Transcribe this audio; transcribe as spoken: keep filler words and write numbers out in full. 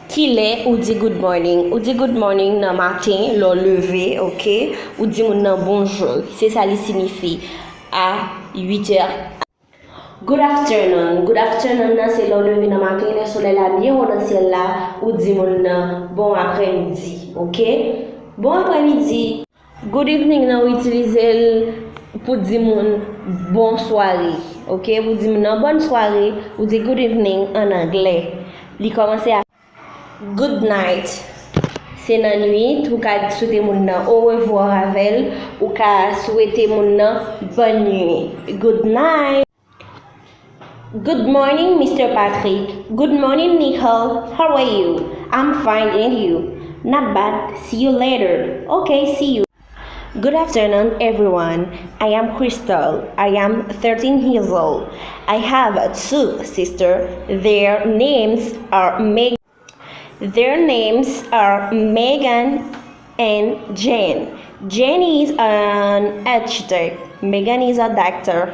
Kilè ou di good morning? Ou di good morning nan maten, lè w leve, oke? Ou di moun nan bonjou. Se sa li siyifi a uit è. Good afternoon. Good afternoon nan se lè w leve nan maten, lè solèy la byen wo nan syèl la, ou di moun nan bon aprèmidi, oke? Bon aprèmidi. Good evening nan ou itilize l pou di moun bon sware, oke? Pou di moun nan bonne soirée, ou di good evening an anglè. Li kòmanse ak good night. Se nan nwit, ou ka swete moun nan au revoir avè l, ou ka swete moun nan bonne nuit. Good night. Good morning, Mister Patrick. Good morning, Nicole. How are you? I'm fine, and you? Not bad. See you later. Okay, see you. Good afternoon, everyone. I am Crystal. I am thirteen years old. I have two sisters. Their names are Meg. Their names are Megan and Jane. Jane is an architect. Megan is a doctor.